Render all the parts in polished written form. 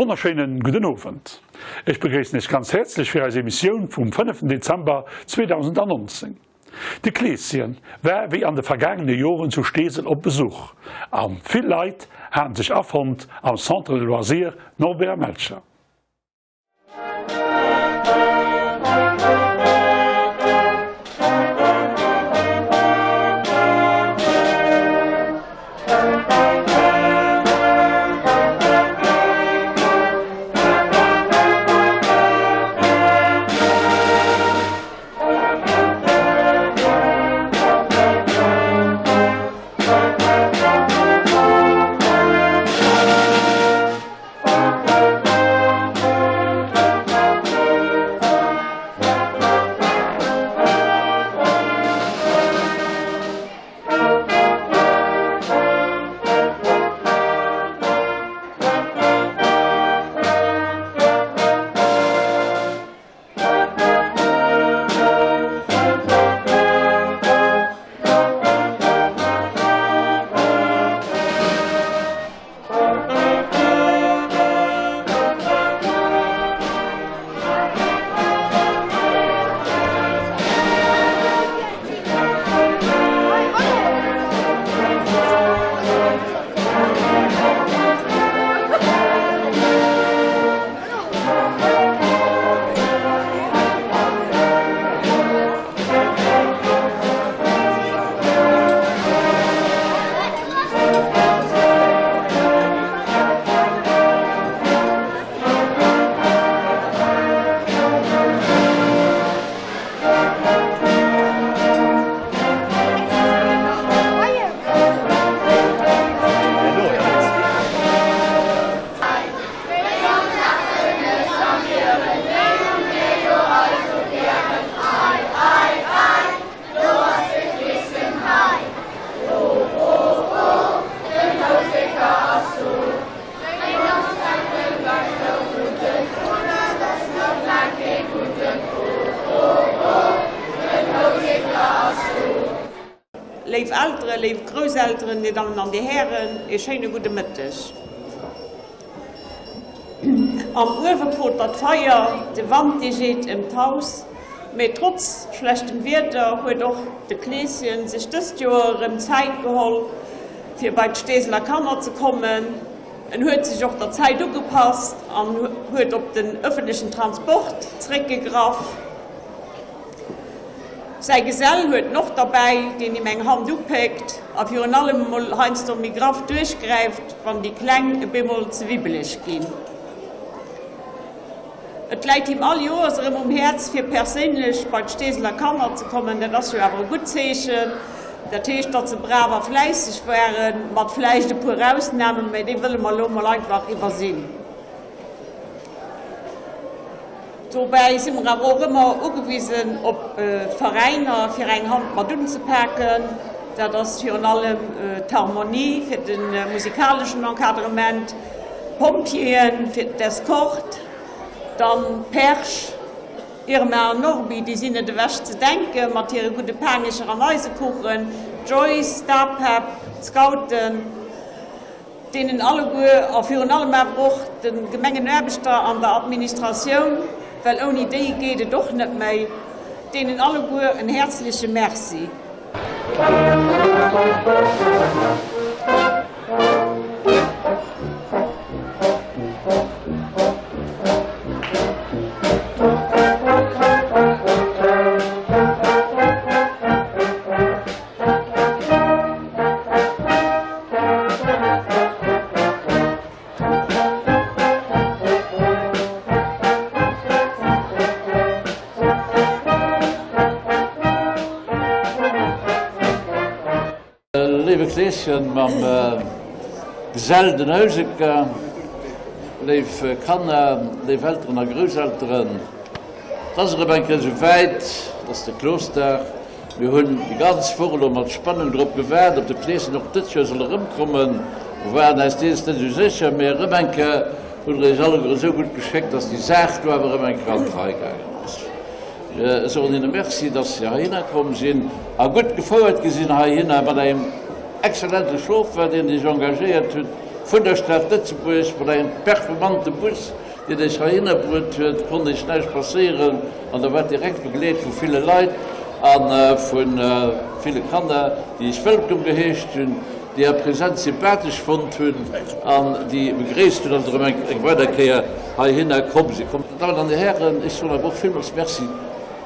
Wonnerschéinen gudden Owend. Ech begréissen Iech ganz häerzlech fir eis Emissioun vum 5 Dezember 2019. De Kleeschen war wéi an de vergaangene Joren zu Steesel op Besuch an vill Leit haten sech afonnt am Centre de Loisirs Norbert Melcher. Léif Elteren, léif Grousselteren, Dir Dammen an Dir Hären, ee schéine gudde Mëtteg. Am Uewe potert d'Feier, de Wand dee jeet ëm d'Haus. Mee trotz schlechtem Wieder huet och de Kleeschen sech dëst Joer erëm Zäit geholl, fir bei d'Steeseler Kanner ze kommen. En huet sech och der Zäit ugepasst an huet op den ëffentlechen Transport zeréckgegraff. Säi Gesell huet en och derbäi, deen him eng Hand upéckt a virun allem emol heiansdo méi graff duerchgräift, wann déi Kleng e bemol ze wibbeleg ginn. Et läit him all Joers erëm um Häerz, fir perséinlech bei d'Steeseler Kanner ze kommen. Dat ass jo awer e gutt Zeechen. Dat heescht, datt se brav a fläisseg waren, mat vläicht e puer Ausnamen, mä déi wëlle mer elo emol einfach iwwersinn. Dobäi si mer awer och ëmmer ugewisen op Veräiner, fir eng Hand mat unzepaken. Dat ass virun allem d'Harmonie fir de musikaleschen Encadrement, d'Pompjeeën fir d'Escorte, dann d'Perch, Irma an Norbi, déi sinn net ewech ze denke mat hire gudde Paangecher an Eisekuchen, d'Joyce, d'APEP, d'Scouten. Deenen alleguer a virun allem awer och de Gemengenaarbechter an der Administratioun, well ouni déi geet et och net méi, deenen alleguer en häerzleche Merci. Léiwe Kleeschen mam Gesell den Houseker, léif Kanner, léif Elteren a Grousselteren, Et ass erëm eng Kéier esou wäit, et ass de Klosdag. Mir hunn déi ganz Woch elo mat Spannung drop gewaart, ob de Kleeschen och dëst Joer soll erëmkommen. Mer waren eis deels net esou sécher, mee erëm eng Kéier hutt Der Iech alleguer esou gutt geschéckt, dass déi Saach do awer erëm eng Kéier an d'Rei gaangen ass. Ech soen hinne Merci, dass si heihinner komm sinn a gutt gefouert gi sinn heihinner mat engem exzellente Chauffeur, deen sech engagéiert huet. Vun der Stad Lëtzebuerg mat engem performante Bus, deen eis heihinner bruet huet, konnt eis näischt passéieren an der waart direkt begleet vu ville Leit a vu ville Kanner, déi eis wëllkomm geheescht hunn, déi Är Präsenz sympathesch fonnt hunn an déi begréisst hunn, dass Der erëm eng weider Kéier heihinner komm sidd. Dir Dammen an Dir Hären, ech soen awer och villmools Merci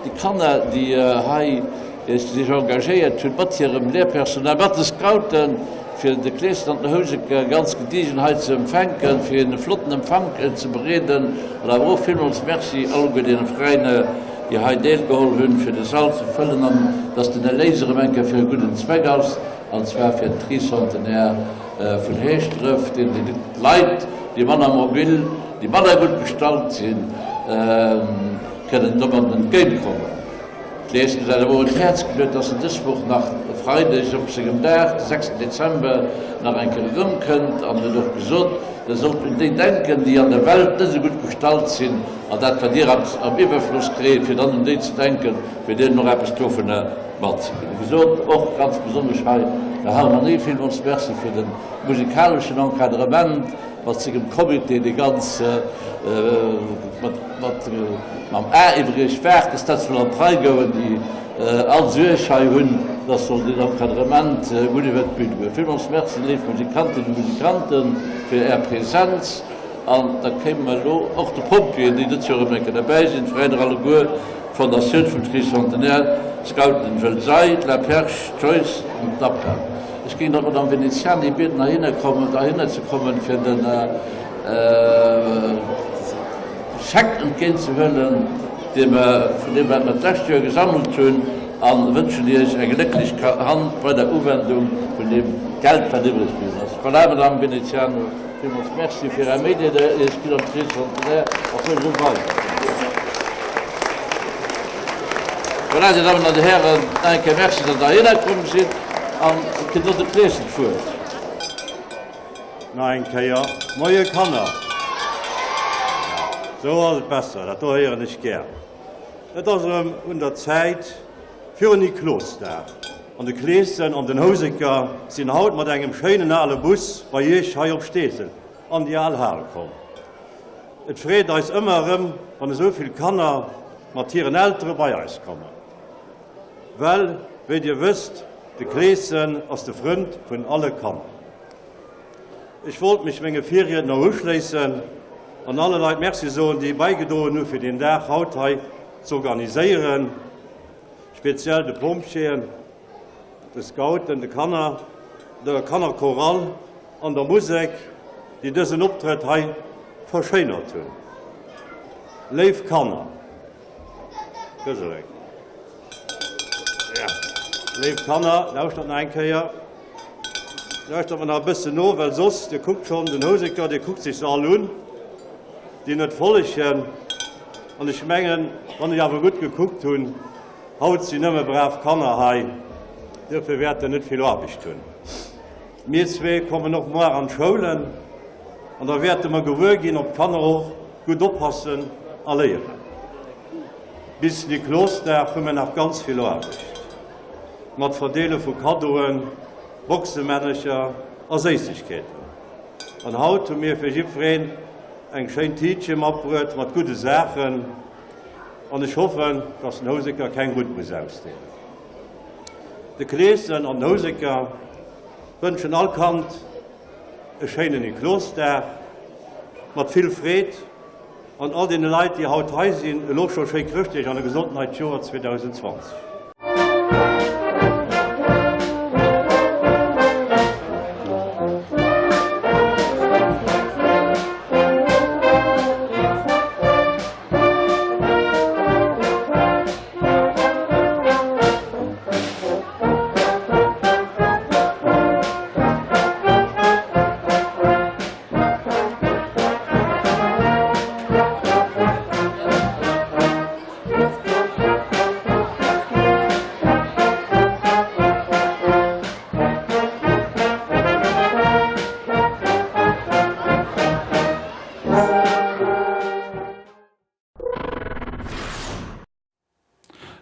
de Kanner, déi hei sech engagéiert hunn, mat hirem Lehrpersonal, mat de Scouten, fir de Kleeschen an den Houseker ganz gediegen hei ze empfänken, fir hinnen e flotten Empfank ze bereeden. An awer och villmools Merci alleguer deene Veräiner, déi hei deelgeholl hunn, fir de Sall ze fëllen an dass den Erléis erëm eng Kéier fir e gudden Zweck ass, an zwar fir den Tricentenaire vun Heeschdref, deen déi Leit, déi manner mobil, déi manner gutt gestallt sinn, kënnen domat entgéintkommen. D'Lies huet awer och un d'Häerz geluet, dass en dës Woch nach e Freideg op sengem Dag, de 6 Dezember, nach eng Kéier erëmkënnt an huet och gesot, Der sollt un déi denken, déi an der Welt net esou gutt gestallt sinn, an dat, wat dir am Iwwerfloss kritt, fir dann un déi ze denken, fir deenen och eppes dovunner matzeginn. Wéi gesot, och ganz besonnesch hei der Harmonie villmools Merci fir de musikaleschen Encadrement. mat sengem Comité, dee ganz mat mam A iwwer iech waacht, dass dat soll an d'Rei goen, déi all Suerg hei hunn, dass soll deen Encadrement gutt iwwer d'Bün goen. Villmools Merci, léif Musikantinnen a Musikanten, fir Är Präsenz. An da kéime mer elo och de Pompjeeën, déi dës Joer erëm eng Kéier derbäi sinn, d'Veräiner alleguer, d'Fondatioun vum Tricentenaire, d'Scouten Wëll Sei, d'La Perche, d'Joyce an d'Nappa. Ech géing dann d'Madame Veneziani bieden, heihinner kommen, heihinner ze kommen, fir de Scheck entgéintzehuelen, dee mer vun deem, wat mer d'lescht Joer gesammelt hunn, a wënschen Iech eng glécklech Hand bei der Uwendung vun deem Geld, wat iwwreg bliwwen ass. Voilà, Madame Veneziano, villmools Merci fir Är Méi, déi Der Iech ginn am Tricentenaire, a fuert esou weider. Voilà, Dir Dammen an Dir Hären, nach eng Kéier Merci, datt Der heihinner komm sidd. An et kritt och de Kleeschen d'Wuert. Nach eng Kéier, Moie Kanner! Sou ass et besser, dat do héieren ech gär. Et ass erëm un der Zäit fir en Niklosdag. An de Kleeschen an den Houseker sinn haut mat engem schéinen ale Bus bei iech hei op Steesel an déi al Hal komm. Et freet eis ëmmer erëm, wann esou vill Kanner mat hiren Eltere bei eis kommen. Well, wéi Dir wësst, de Kleeschen ass de Frënd vun alle Kanner. Ech wollt mech menge Virriedner uschléissen an alle Leit Merci soen, déi bäigedroen hu fir deen Dag haut hei z'organiséieren, speziell de Pompjeeën, de Scouten, de Kanner, der Kannerchorale an der Musek, déi dësen Optrëtt hei verschéinert hunn. Léif Kanner, Désolé. Ja. Léif Kanner, lauschtert nach eng Kéier. Lauschtert mer nach e bëssen no, well soss, Dir kuckt schonn, den Houseker, dee kuckt sech se all un, déi net follegen. An ech mengen, wann ech awer gutt gekuckt hunn, haut sinn nëmme brav Kanner hei, duerfir wäert Der net vill Aarbecht hunn. Mir zwee kommen och moar an d'Schoulen an da wäerte mer gewuer ginn, ob d'Kanner och gutt oppassen a léieren. Bis Niklosdag hu mir nach ganz vill Aarbecht mat Verdeele vu Kaddoen, Boxemännercher a Séissegkeeten. An haut hu mir fir jiddwereen eng schéin Tiitche matbruet mat gudde Saachen an ech hoffen, dass den Houseker keng Rutt muss ausdeelen. De Kleeschen an den Houseker wënschen all Kand e schéinen Niklosdag mat vill Freed an all deene Leit, déi haut hei sinn, elo scho schéi Chrëschtdeeg an e gesond neit Joer 2020.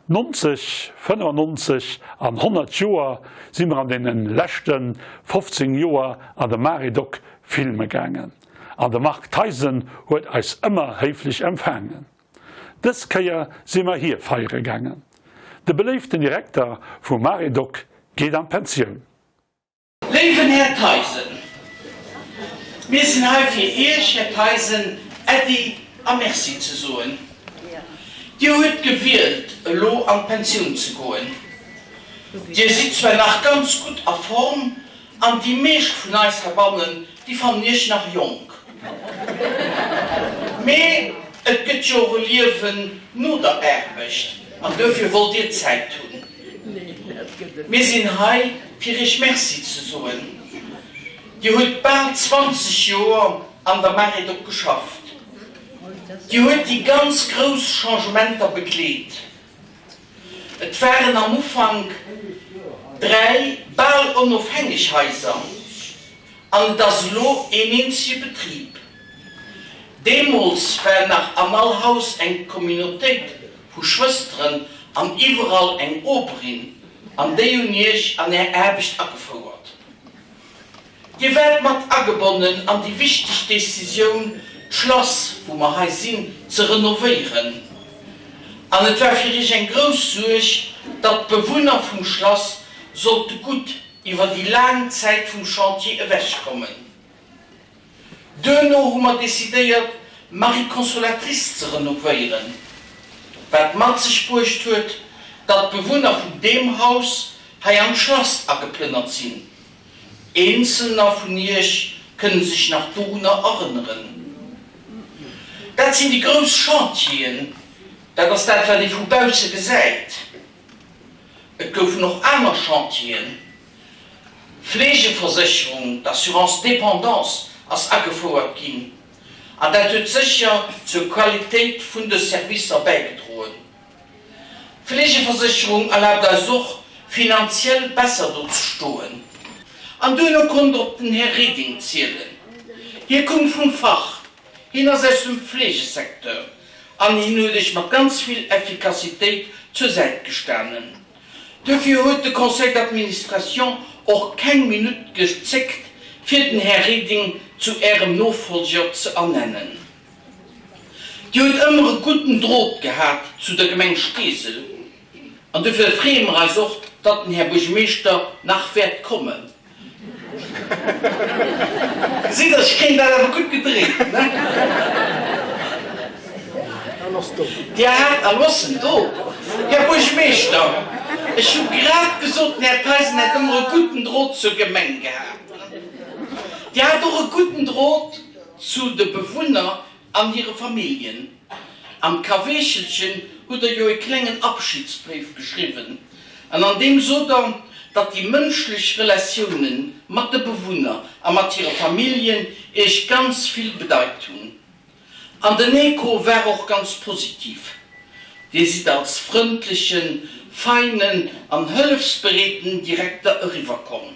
90, 95 an 100 Joer si mer an deene leschte 15 Joer an de Maredoc. filme gaangen an de Marc Theisen huet eis ëmmer héiflech empfaangen. Dës Kéier si mer hie feiere gaangen. De beléiften Direkter vum Maredoc geet an d'Pensioun. Léiwen Här Theisen, mir sinn hei fir Iech, Här Theisen, Äddi a Merci ze soen. Dir huet gewielt elo an d'Pensioun ze goen. Dir sidd zwar nach ganz gutt a Form an déi meescht vun eis heibannen, déi fannen Iech nach jonk. Mee et gëtt jo och e Liewen no der Aarbecht an duerfir wollt Dir Zäit hunn. Mir sinn hei fir Iech Merci ze soen. Dir hutt bal 20 Joer an der Maredoc geschafft. Dir huet déi ganz grouss Changementer begleet. Et waren am Ufank 3 bal onofhängeg Haiser an et ass elo een eenzege Betrib. Deemools war nach an all Haus eng Communautéit vu Schwësteren an iwwerall eng Oberin an déi hunn Iech an Är Aarbecht agefouert. Dir waart mat agebonnen an déi wichteg Decisioun, d'Schlass, wou mer hei sinn, ze renovéieren. An et war fir Iech eng grouss Suerg, datt d'Bewunner vum Schlass sollte gutt iwwer déi laang Zäit vum Chantier ewechkommen. Duerno hu mer decidéiert, d'Marie-Consolatrice ze renovéieren, wat mat sech bruecht huet, datt d'Bewunner vun deem Haus hei an d'Schlass ageplënnert sinn. Eenzelner vun Iech kënne sech nach dorunner erënneren. Dat sinn déi grouss Chantieren, dat ass dat, wat ee vu bausse gesäit. Et goufen och aner Chantieren. D'Fleegeversécherung, d'Assurance dépendance ass agefouert ginn an dat huet sécher zur Qualitéit vun de Servicer bäigedroen. D'Fleegeversécherung erlaabt eis och, finanziell besser do ze stoen. An duerno konnt op den Här Reding zielen. Hie koum vum Fach, hien ass aus dem Fleegesecteur an hien huet Iech mat ganz vill Effikassitéit zur Säit gestanen. Duerfir huet de Conseil d'administration och keng Minutt gezéckt, fir den Här Reding zu Ärem Nofolger ze ernennen. Dir hutt ëmmer e gudden Drot gehat zu der Gemeng Steesel an dofir freeë mer eis och, datt den Här Buergermeeschter nach wäert kommen. Gesitt Der, ech kréien dat awer gutt gedréit, ne? Dir hat, a lo ass en do, Här Buergermeeschter, ech hu grad gesot, den Här Theisen hätt ëmmer e gudden Drot zur Gemeng gehat. Dir hat och e gudden Drot Zu de Bewunner an hire Familljen. Am Kaweechelchen hutt der jo e klengen Abschiedsbréif geschriwwen an an deem sot der, datt déi mënschlech Relatioune mat de Bewunner a mat hire Familljen iech ganz vill bedeit hunn. An den Echo war och ganz positiv. Dir sidd als frëndlechen, feinen an hëllefsbereeten Direkter eriwwerkomm.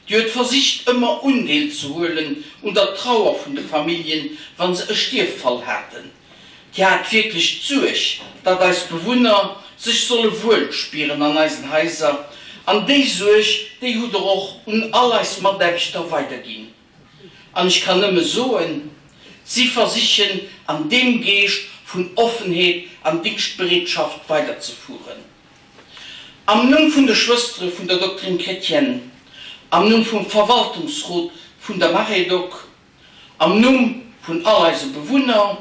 Dir huet versicht ëmmer Undeel ze huelen un der Trauer vun de Familljen, wa se e Stierffall haten. Dir hat wierklech d'Suerg, datt eis Bewunner sech solle wuel spieren an eisen Haiser, an déi Suerg, déi hutt Der och un all eis Mataarbechter weiderginn. An ech kann nëmme soen, si versichen an deem Geescht vun Offenheet an Dingschtbereetschaft weiderzefueren. Am Numm vun de Schwëstere vun der Doctrine chrétienne, am Numm vum Verwaltungsrot vun der Maredoc, am Numm vun all eise Bewunner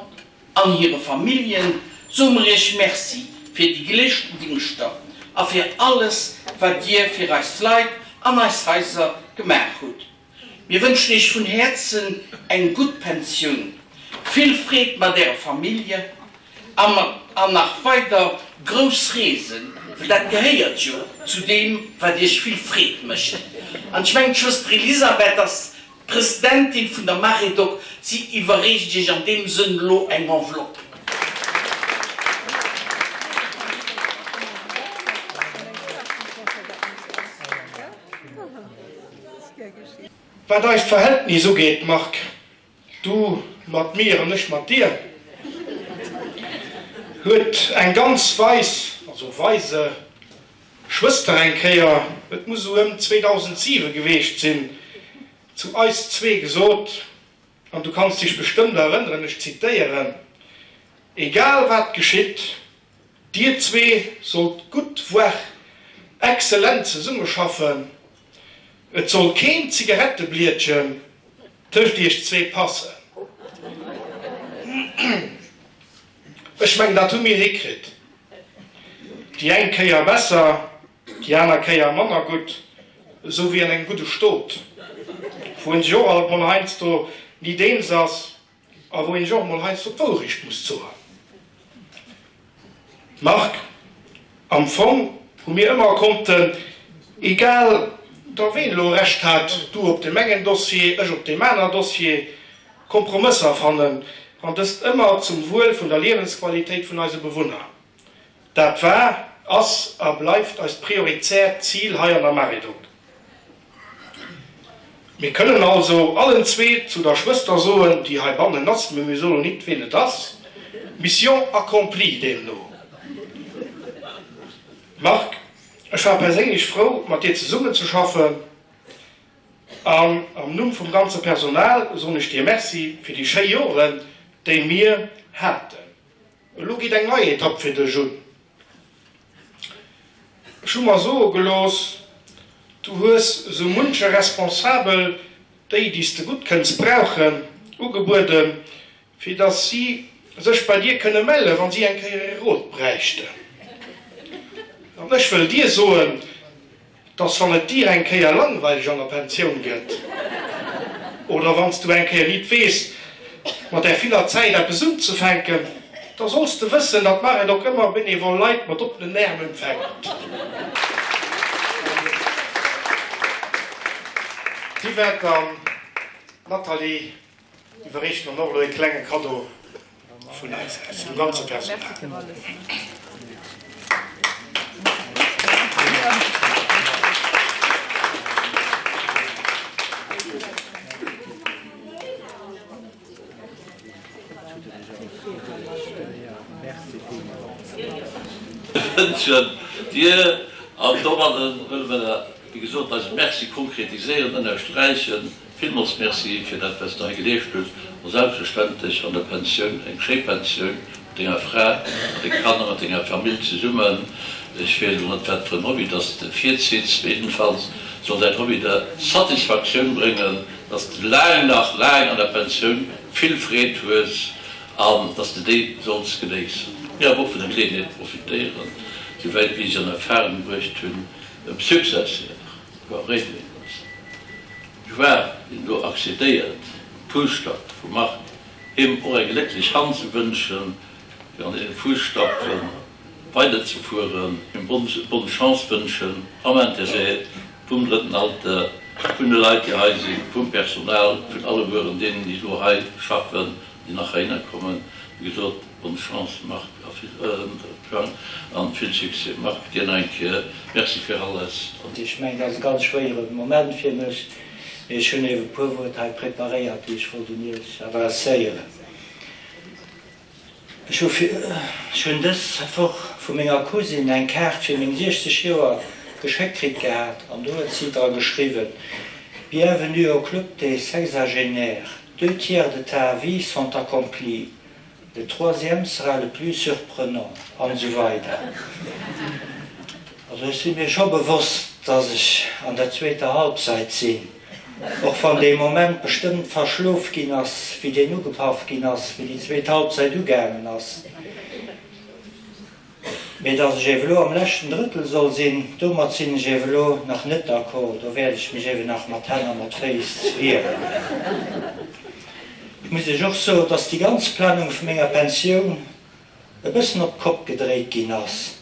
an hire Familljen, soe mer Iech Merci fir déi geleeschten Dingschter a fir alles, wat Dir fir eis Leit an eis Haiser gemaach hutt. Mir wënschen Iech vun Häerzen eng gutt Pensioun, vill Freed mat Äre Famillje a mat an nach weider grouss Reesen, well dat gehéiert jo zu deem, wat Iech vill Freed mécht. An ech mengen, d'Schwëster Elisabeth ass d'Presidentin vun der Maredoc, si iwwerreecht Iech an deem Sënn elo eng Enveloppe. Wat eist Verhältnis ugeet, Marc, du mat mir an ech mat dir, huet eng ganz weis, also weise, Schwëster eng Kéier, et muss esou ëm 2007 geweecht sinn. zu eis zwee gesot, an du kanns dech bestëmmt erënneren, ech zitéieren, Egal wat geschitt, dir zwee sollt gutt, voire exzellent zesummeschaffen, et soll keen Zigaretteblietchen tëscht iech zwee passen. Ech mengen, dat hu mir hikritt. Déi eng Kéier besser, déi aner Kéier manner gutt, esou wéi an engem gudde Stot, wou een sech och alt mol heiansdo nit eens ass a wou een sech och mol heiansdo d'Wourecht muss soen. Marc, Am Fong hu mir ëmmer konnten, egal da ween elo Recht hat, du op deem engen Dossier, ech op deem aner Dossier, Kompromësser fannen, an dëst ëmmer zum Wuel vun der Liewensqualitéit vun eise Bewunner. Dat war, ass a bleift eist priorizäert Zil hei an der Maredoc. Mir kënnen also allen zwee zu der Schwëster soen, déi heibannen ass, mee mir soen nit ween et ass, Mission accomplie deemno. Marc, ech war perséinlech frou mat dir zesummenzeschaffen an am Numm vum ganze Personal soen ech dir Merci fir déi schéi Joren, déi mir haten. Elo geet eng nei Etapp fir dech un. Ech hu mer soe gelooss, du hues esou munche Responsabel, déi, déi s de gutt kënns brauchen, ugebueden, fir datt si sech bei dir kënne mellen, wa si eng Kéier e Rot bräichten. An ech wëll dir soen, dass wann et dir eng Kéier langweileg an der Pensioun gëtt, oder wann s du eng Kéier nit weess mat där viller Zäit eppes unzefänken, da solls de wëssen, datt Maredoc ëmmer benevol Leit mat oppenen Äerm empfänkt. D'Yvette an d'Nathalie iwwerreechen dann och elo e klenge Kaddo vun eis aus, vum ganze Personal. Wënschen dir, an domadden wëlle mer, wéi gesot, eise Merci konkretiséieren, ënnersträichen. Villmools Merci fir dat, wat s de hei geleescht hues, a selbstverständlech an der Pensioun, eng schéi Pensioun mat denger Fra, mat denge Kanner, mat denger Famill zesummen. Ech weess elo net, wat fir en Hobby dass de virzitts, mee jedenfalls soll däin Hobby der Satisfaktioun bréngen, dass de laang nach laang an der Pensioun vill Freed hues an dass de déi solls genéissen. Mir awer och vun der Geleeënheet profitéieren, souwäit wéi ech an Erfahrung bruecht hunn, dem Successeur, Jean Redlingers, Joie, deen elo accédéiert, d'Fuusstapp vum Marc, him och eng glécklech Hand ze wënschen, fir an deene Fuusstappe weiderzefueren, him bonne Chance wënschen am Intérêt vum Drëtten Alter, vun de Leit, déi hei sinn, vum Personal, vun allegueren deenen, déi elo hei schaffen, déi nach heihinner kommen. Wéi gesot, Bonne chance Marc a vill Jang an vill Succès Marc. Dir nach eng Kéier Merci fir alles. Ech mengen, dat ass e ganz schwéiere Moment fir mech, mee ech hunn ewe puer Wuert hei preparéiert, déi ech wollt un Iech adresséieren. Ech hu ech hunn dës Woch vu menger Cousine eng Kaart fir meng 60 Joer geschéckt kritt gehat an do huet si dra geschriwwen, Bienvenue au club des sexagénaires, deux tiers de ta vie sont accomplis. Le troisième sera le plus surprenant, an esou weider. Also ech si mir scho bewosst, dass ech an der zweeter Halbzeit sinn, och wann dee Moment bestëmmt verschlof ginn ass, wéi deen ugepaff ginn ass, wéi déi zweet Halbzeit ugaangen ass. Mee dass ech ewe lo am leschten Drëttel soll sinn, domat sinn ech ewe lo nach net d'accord, do wäert ech mech ewe nach mat Hänn a mat Féiss wieren. Ech muss Iech och soen, dass déi ganz Planung vu menger Pensioun e bëssen op d'Kopp gedréit ginn ass.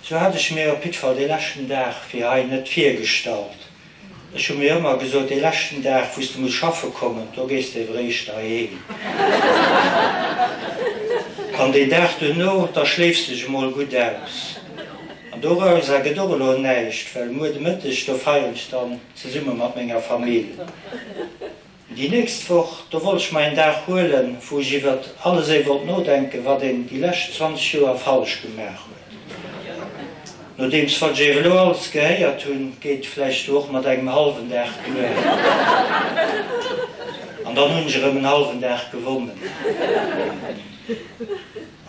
Sou hat ech mir op jiddwer Fall dee leschten Dag fir hei net virgestallt. Ech hu mir ëmmer gesot, dee leschten Dag, wou s de muss schaffe kommen, do gees de ewer éischter heem. An deen Dag duerno, da schléifs de dech emol gutt aus. An dorauser gëtt och elo näischt, well muer de Mëtteg, do feieren ech dann zesumme mat menger Famill. Déi nächst Woch, do wollt ech mer een Dag huelen, wou ech iwwert alles éi wollt nodenken, wat een déi lescht 20 Joer falsch gemaach huet. Nodeems wat ech elo alles gehéiert hunn, geet vläicht do och mat engem hallwen Dag duer. An dann hunn ech erëm en hallwen Dag gewonnen.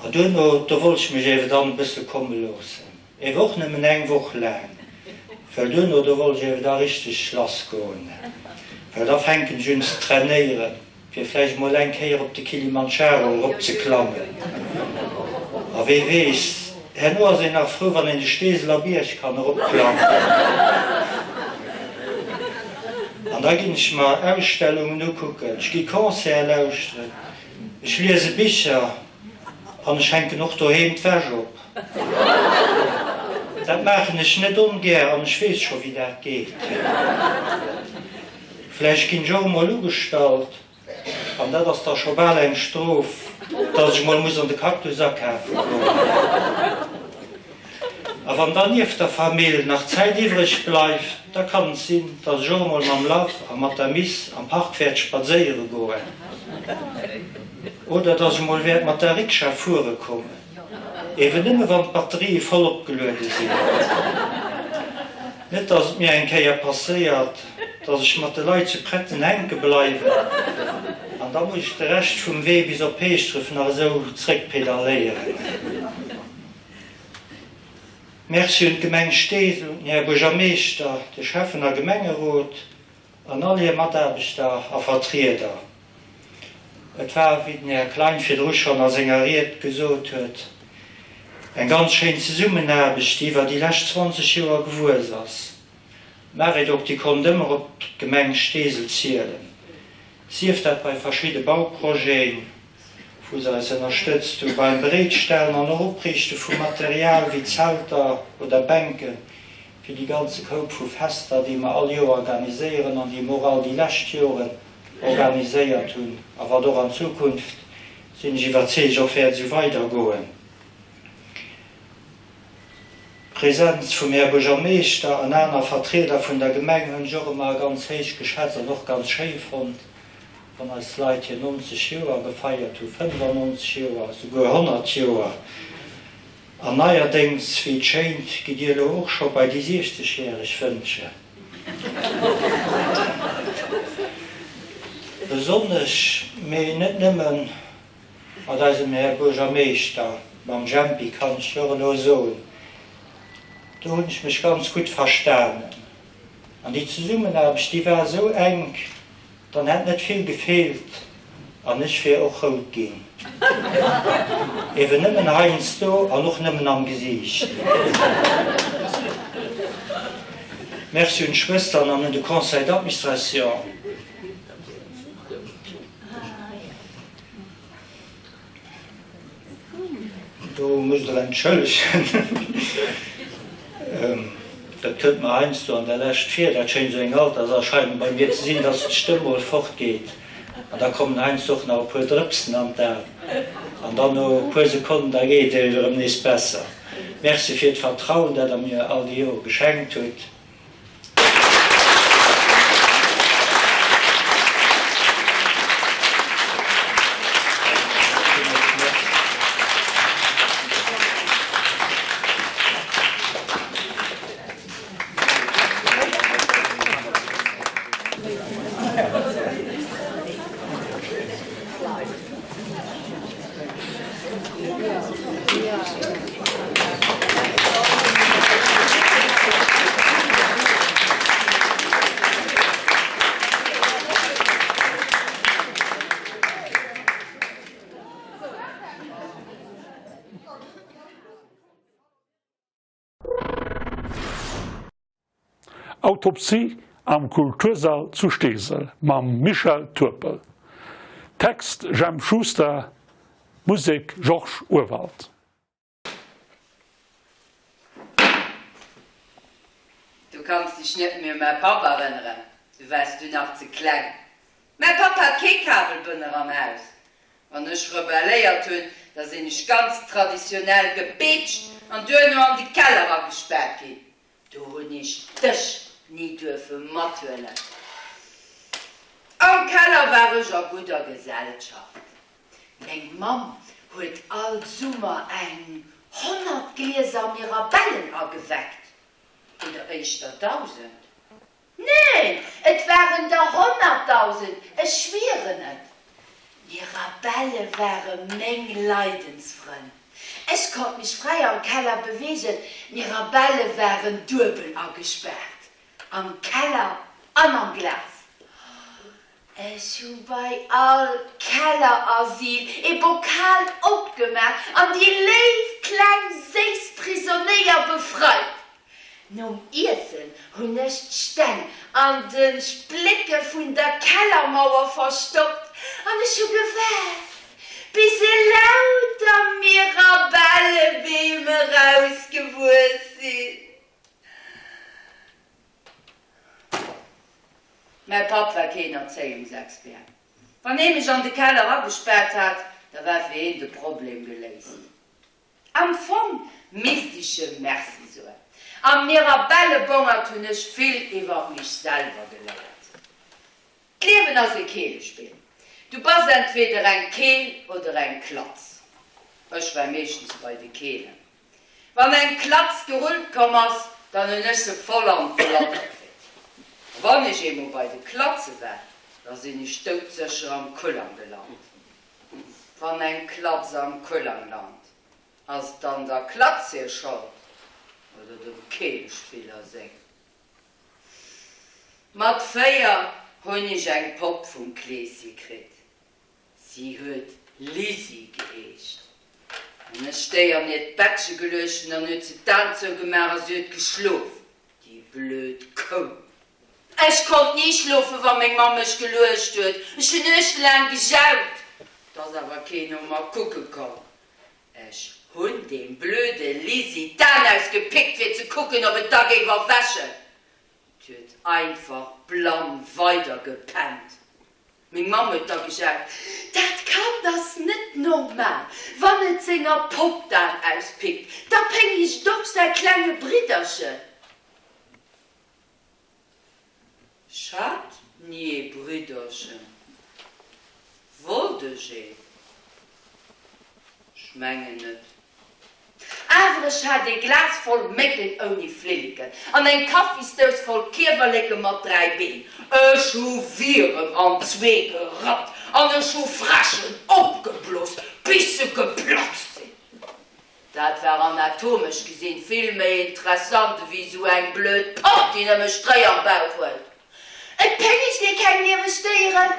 A duerno, do wollt ech mech ewe dann e bësse komme loossen. Ewe och nëmmen eng Woch laang. Well duerno, do wollt ech ewe da richteg lassgoen. Well da fänken ech un ze trainéieren. Fir vläicht mol eng Kéier op de Kilimandscharo eropzeklammen. A wee weess, herno ass een nach frou, wann een de Steeseler Bierg kann eropklammen. An da ginn ech mer Ausstellungen ukucken, ech gi Concerte lauschteren, ech liese Bicher an ech hänken och doheem d'Wäsch op. Dat maachen ech net ongär an ech weess scho wéi dat geet. Vläicht ginn ech och emol ugestallt, an dat ass da scho bal eng Strof, dass ech emol muss an de Cactus akafe goen. A wann dann nieft der Famill nach Zäit iwwreg bleift, da kann et sinn, dass ech och emol mam Love a mat der Miss am Park wäert spadséiere goen. Oder dass ech emol wäert mat der Rikscha fuere kommen. Ewen nëmme wann d'Batterië voll opgeluede sinn. Net dass et mir eng Kéier passéiert, dass ech mat de Leit zu Pretten hänke bleiwen an da muss ech de Rescht vum Wee bis op Heeschdref nach esou zréckpedaléieren. Merci un d'Gemeng Steesel, un den Här Buergermeeschter, de Schäffen a Gemengerot an all hir Mataarbechter a Vertrieder. Et war, wéi den Här Klein virdru schonn a senger Ried gesot huet, eng ganz schéin Zesummenaarbecht, déi iwwer déi lescht 20 Joer gewuess ass. D'Maredoc, déi konnt ëmmer op d'Gemeng Steesel zielen, sief dat bei verschidde Bauprojeten, wou se eis ënnerstëtzt hu beim Bereetstellen an och Opriichte vu Material wéi Zelter oder Bänken fir déi ganze Koup vu Fester, déi mer all Joer organiséieren an déi mer och all déi lescht Joren organiséiert hunn a wat och an Zukunft, sinn ech iwwerzeegt, och wäert esou weidergoen. D'Präsenz vum Här Buergermeeschter an aner Vertrieder vun der Gemeng hunn ech och ëmmer ganz héich geschätzt an och ganz schéi fonnt, wann eis Leit hir 90 Joer gefeiert hu, 95 Joer, souguer 100 Joer. An neierdéngs, wéi et schéint, gitt Dir elo och scho bei déi 60 järeg wënschen. Besonnesch, mee net nëmmen, mat eisem Här Buergermeeschter, mam Jempi kann ech jo och elo soen, do hunn ech mech ganz gutt verstanen. An déi Zesummenaarbecht, déi war esou enk, Dann hätt net vill gefeelt an ech wier och rout ginn. Ewen nëmmen heiansdo an och nëmmen am Gesiicht. Merci un d'Schwëstern an un de Conseil d'administration. Do musst Der entschëllegen, dat kënnt mer heiansdo an der Lescht vir, dat schéint esou eng Alterserscheinung bei mir ze sinn, dass d'Stëmm mol fortgeet an da kommen heiansdo och nach e puer Drëpsen an d'Aen an dann no e puer Sekonnen, da geet et erëm nees besser. Merci fir d'Vertrauen, dat Der mir all déi Jore geschenkt hutt. Autopsie am Kultursall zu Steesel mam Michel Turpel. Text Jemp Schuster, Musek Georges Urwald. Du kanns dech net méi u mäi Papp erënneren, du waars du nach ze kleng. Mäi Papp hat kee Kabelbënner am Haus. Wann ech rebelléiert hunn, da sinn ech ganz traditionell gepeetscht an duerno an de Keller agespaart ginn. Do hunn ech dech ni duerfe mathuelen. Am Keller war ech a gudder Gesellschaft. Meng Mamm. huet all Summer eng 100 Glieser Mirabellen ageweckt, oder éischter 1.000. Neen, et waren der 100.000, ech schwieren et. D'Mirabelle ware meng Leidensfrënn. Ech konnt mech fräi am Keller beweegen, d'Mirabelle waren duebel agespaart, am Keller an am Glas. Ech hu bei all Kellerasyl ee Bokal opgemaach an déi léif kleng séiss Prisonéier befreit. Nom Iessen hunn ech d'Steng an de Splécke vun der Kellermauer verstoppt an ech hu gewaart, bis elauter Mirabellebeem erausgewuess sinn. Mäi Papp war keen Erzéiungsexpert. Wann hee mech an de Keller agespaart hat, da war fir heen de Problem geléist. Am Fong misst ech em Merci soen. Am Mirabellebongert hunn ech vill iwwer mech selwer geléiert. D'Liewen ass e Keelespill. Du bass entweder eng Keel oder eng Klatz. Ech war meeschtens bei de Keelen. Wann eng Klatz gerullt komm ass, dann hunn ech se voll an d'Flatter kritt. A wann ech eemol bei de Klatze war, da sinn ech doudsécher am Kullang gelant. Wann eng Klatz am Kullang lant, ass et dann der Klatz hir Schold oder dem Keelespiller seng? Mat 4 hunn ech eng Popp vum Kleesi kritt. Si huet Lisi geheescht. An ech déi an hiert Bettche geluecht hunn, dann huet se d'Aen zougemaach a si huet geschlof, déi blöd Kou. Ech konnt ni schlofen, wa meng Mamm mech geluecht huet. Ech hunn nuechtelaang gejaut, 't ass awer keen no mer kucke komm. Ech hunn deem blöde Lisi d'Aen ausgepickt, fir ze kucken, ob et da géif erwächen. 't huet einfach blann weidergepennt. Meng Mamm huet da gejaut, Dat Kand ass net normal, wann et senger Popp d'Aen auspickt, da péngegt et och säi klenge Bridderchen. Ech hat ni ee Bridderchen. Wollt ech een? Ech mengen net. Awer ech hat ee Glas voll Mécken ouni Flilleken an eng Kaffisdous voll Kiewerleke mat 3 Been. Ech hu Wierem an zwee gerappt an ech hu Fräschen opgeblos, bis se geplatzt sinn. Dat war anatomesch gesinn vill méi interessant ewéi sou eng blöd Popp, déi nëmme Stréi am Bauch huet. Et péngegt ee keng lieweg Déieren.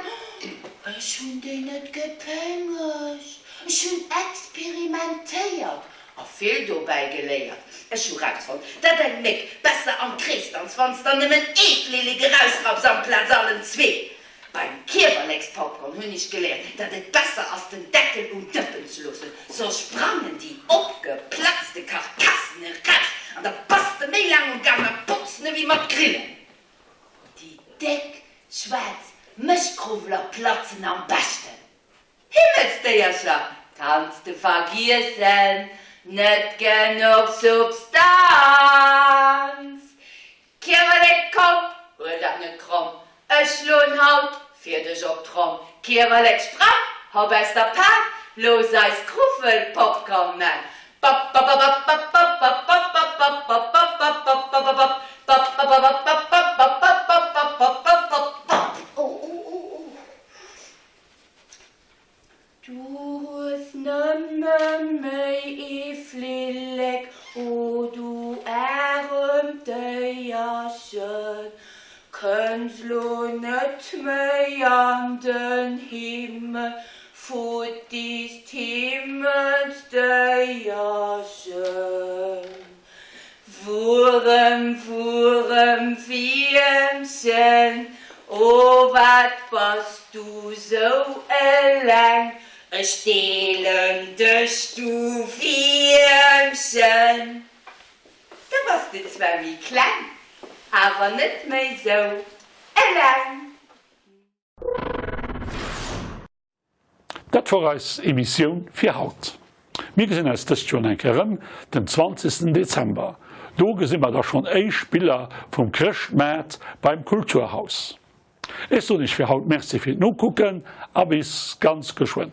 Ech hunn déi net gepéngegt, ech hunn experimentéiert a vill dobäi geléiert. Ech hu rausfonnt, dat eng Méck besser am Krees danzt, wann s der nëmmen ee Flillek erausrapps amplaz allen zwee. Beim Kiewerlekspopcorn hunn ech geléiert, dat et besser ass, den Deckel um Dëppen ze loossen, soss sprangen déi opgeplatzte Karkassen eraus an da bass de méi laang um Gaang mat botzen ewéi mat grillen. Déi déck schwaarz Mëschkroweler platzen am beschten. Himmelsdéiercher kanns de vergiessen, net genuch Substanz. Kiewerlek komm, huel dat net kromm, ech schloen haut fir dech op d'Tromm. Kiewerlek sprang, hopp aus der Pan, looss eis Kruffelpopcorn man. Du hues nëmme méi ee Flillek, o du aremt Déierchen, kënns lo net méi an den Himmel, Futtis d'Himmelsdéierchen. Wuerem, Wuerem, Wiermchen, o wat bass du sou eleng, ech deelen dech, du Wiermchen. Da bass de zwar méi kleng, awer net méi sou eleng. Dat wor eis Emissioun fir haut. Mir gesinn eis dëst Joer nach eng Kéier erëm, den 20. Dezember. Do gesi mer da schonn éischt Biller vum Chrëschtmaart beim Kulturhaus. Ech soen iech fir haut Merci fir d'Nokucken a bis ganz geschwënn.